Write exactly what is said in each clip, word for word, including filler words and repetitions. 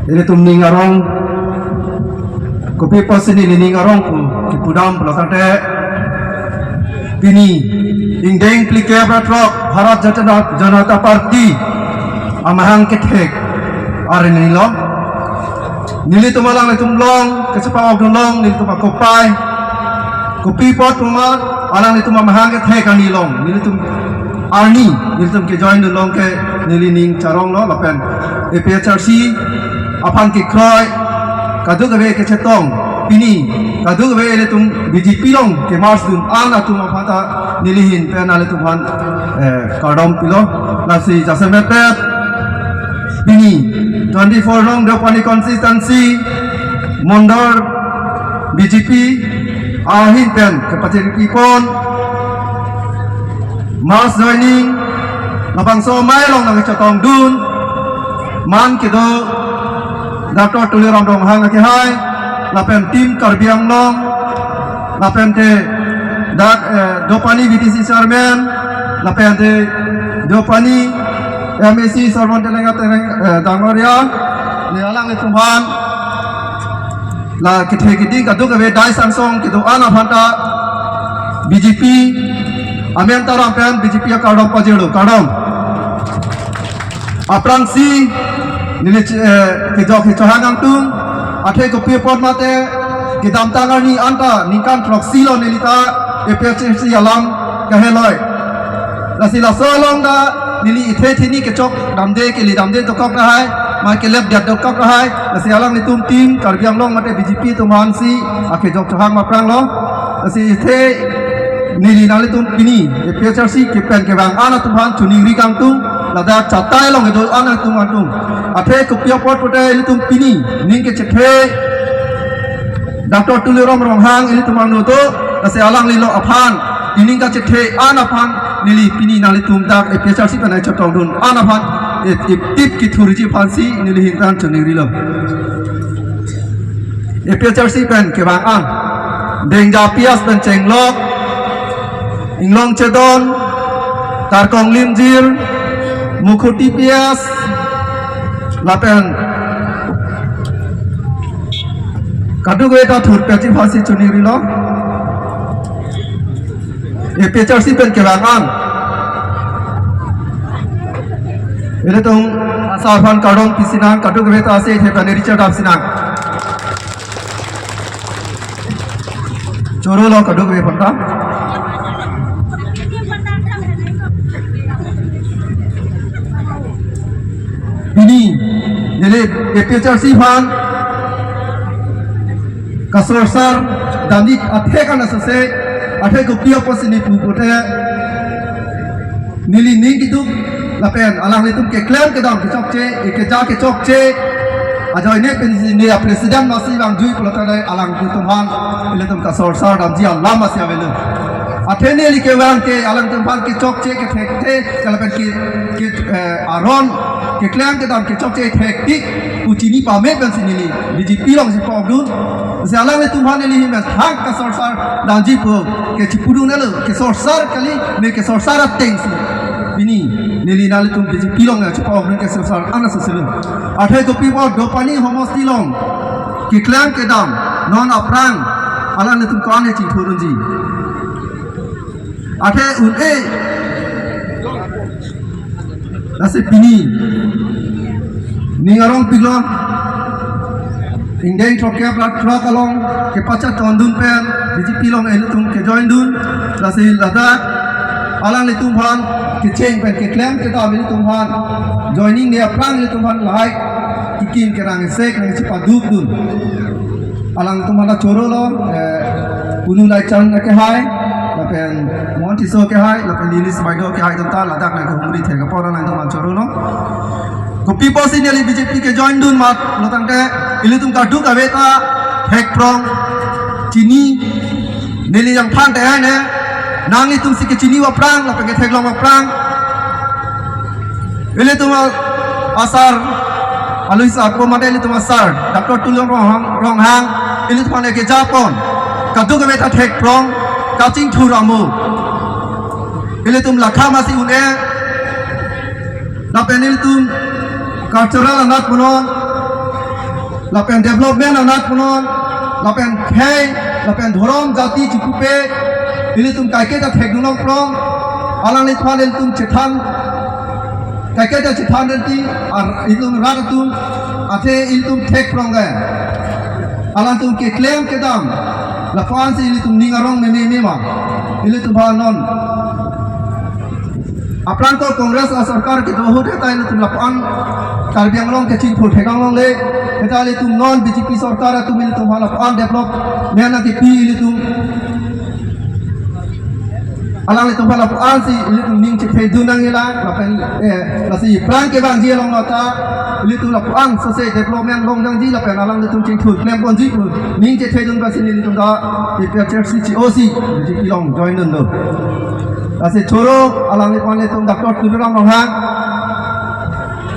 Ilitum ning arong, kopi apotsi neli ning arong pu kipudam pulo tangte, pini ingdeng phlikep ra throk Bharat Jata-, Janata Party amahang kethek arni lo. Nelitum alanglitum along, kachepahokdun along, nelitum akopai. Kopi apot puma alanglitum amahang kethek arni along nelitum arni nelitum kejoindun along ke neli ning charong lo lapen A P H L C aphan kekroi kadokave kachetong, pini kadokave ilitum B J P along kemarch dun an atum aphan ta neli ahin pen nanglitum aphan, eh, kardom pilo. Lasi jasemet pet pini twenty-four nong Deopani constituency Mondol B J P ahin pen kepachirpi pon mass joining labangso amei along nangchetongdun man kedo Doctor Tuliram Ronghang akehai lapen Team Karbi Anglong lapen te dak, eh, Deopani B D C chairman lapen te Deopani M A C Sarwan Telenga Tereng, eh, Dangoria, ne alanglitum aphan la kethe kedi kadokave dais angsong kedo-an aphan ta B J P amen taram pen B J P akardom pajirlo, kardom. Aphrangsi neli che-, eh, kejok kechohang angtung, athe kopi apot mate kedamtang arni anta ningkan throksi lo neli ta A P H L C alam kaheloi. Lasi laso along ta neli ithe thini kechok damde keli damde dokok lahai, ma kelep diat dokok lahai. Lasi alanglitum Team Karbi Anglong mate B J P atum aphansi akejok chohang aphrang lo. Lasi ithe neli nanglitum pini A P H L C kepen kevang an atum aphan choningri kangtung, ladak chatai along kedo-an atum angtung. Athe kopi apot pote ilitum pini ning kechethe Doctor Tuliram Ronghang ilitum angno do, lasi alanglilo aphan ining kachethe an aphan neli pini nanglitum dak A P H L C pen nangchetongdun an aphan ip ip tip kethurji aphansi neli ahin pen choningrilo. A P H L C pen kevang an Dengja P S pen Chenglok, Inglong Chedon, Karkong Limjir, Mukhuti P S, lapen kadokave ta thurpetji aphansi choningrilo. A P H L C pen kevang an ilitum asar aphan kardom pisinang, kadokave ta ase the pen richard dam sinang. Choro lo kadokave aphan ta. Pini neli A P H L C aphan kasorsar damji athek an asose, athe kopi apotsi neli pu pote neli ning keduk lapen alanglitum keklem kedam kechokche, ekeja kechokche ajoine pensi neli a-president masi vangjui pulo tangte alanglitum aphan ilitum kasorsar damji alam masi avelo. Athe neli kevang ke alanglitum aphan kechokche kethekte, kalapen ke, ke, eh, aron keklem kedam kechokche thektik pu chini pame pensi neli B J P alongsi pokdun. Lasi alanglitum aphan neli ahin pen thang kasorsar damji pu kechipudun elo, kesorsar kali, ne kesorsar atengsi pini neli nanglitum B J P along nangchepokdun kesorsar an asoselo. Athe kopi apot Deopani homosti along keklem kedam non aphrang alanglitum ko-an chingthurunji. Athe un-e lasi pini ning arongpiklo, ingdeng throkkep ra throk along kepachetongdun pen B J P along ilitum kejoindun, lasi ladak alanglitum aphan kecheng pen keklem kedam ilitum aphan joining de aphrang ilitum aphan lahai kekim kerang ese kerang ese padukdun. Alangtum aphan ta choro lo, eh, Punu Laichan akehai, lapen Mohan Tisso akehai, lapen Lilis Baideo akehai atum ta ladak nangkehumri thek apor alangtum aphan choro lo. Kopi apotsi neli B J P kejoindun mat lo tangte, ilitum kadokave ta thekprong, chini, neli jangphan te hai ne, nanglitumsi kechini aphrang, lapen ketheklong aphrang. Ilitum a-, asar, alui sa ako mate ilitum asar, Doctor Tuliram Ronghang, Ronghang, ilitum aphan ekejapon, kadokave ta thekprong, kachingthur amo. Ilitum lakha masi un-e, lapen ilitum Cultural anat punon, lapen development anat punon, lapen khei, lapen dhorom jati chipupe, ilitum kaiketa thekdun nangprong, alangliphan ilitum chethan, kaiketa chethan denti, ar ilitum rat atum, athe ilitum thekprong ga. Alangtum keklem kedam, lapuan si ilitum ning arong meme mema, ilitum ha non. Aphrang ko Congress asorkar kedo ahut heta ilitum lapuan Karbi Anglong kachingthur thekang longle, heta ilitum non B J P sorkar atum ilitum ha lapuan development nangkepi ilitum. Alanglitum ha lapuan si ilitum ning chethedun nangjilang, lapen, eh, lasi aphrang kevangji along nota, ilitum lapuan sose development longdangji lapen alanglitum chingthur klemponji pu ning chethedun pensi ilitum ta A P H L C chi-o si B J P along join dunlo. Lasi choro alangliphan ilitum Doctor Tuliram Ronghang,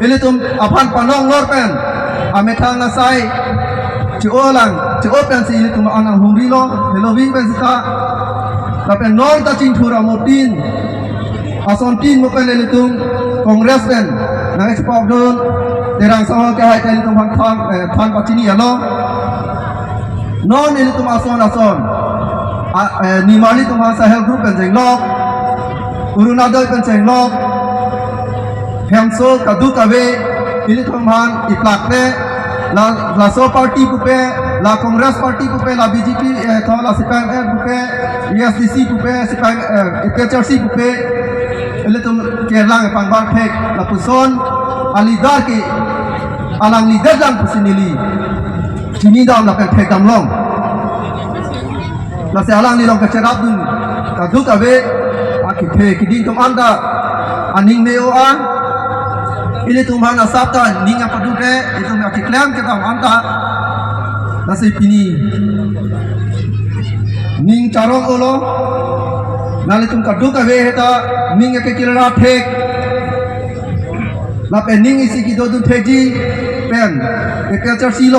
ilitum aphan panong lor pen amethang asai chi-o lang, chi-o pensi ilitum anang humrilo, heloving pen sita. Lapen non ta chingthur amotin, asontin mo pen ilitum Congress pen nangchepokdun, Terang Song kehai pen ilitum aphan than, eh, than pachini alo. Non ilitum ason ason, a, eh, nimarlitum ha Self Help Group pen chenglok, Orunodoi pen chenglok, hemso kadokave, ilitum aphan iplakle, la, laso party pupe, la Congress party pupe, la B J P, eh, tho la C P I M L pupe, A S D C pupe, C P I M, eh, A P H L C pupe, ilitum kelang pangbar thek, lapuson, a leader ke, alang leader dang pusi neli chinidam lapen thekdam long. Lasi alanglilong kacherapdun kadokave akithe kiding atum anta aning me-o-a. Ilitum aphan asap ta ning apaduk-e, ilitum akiklem kedam anta. Lasi pini ning charong olo. Nanglitum kadokave heta ning akekilera thek, lapen ning isi kedodun thekji pen A P H L C along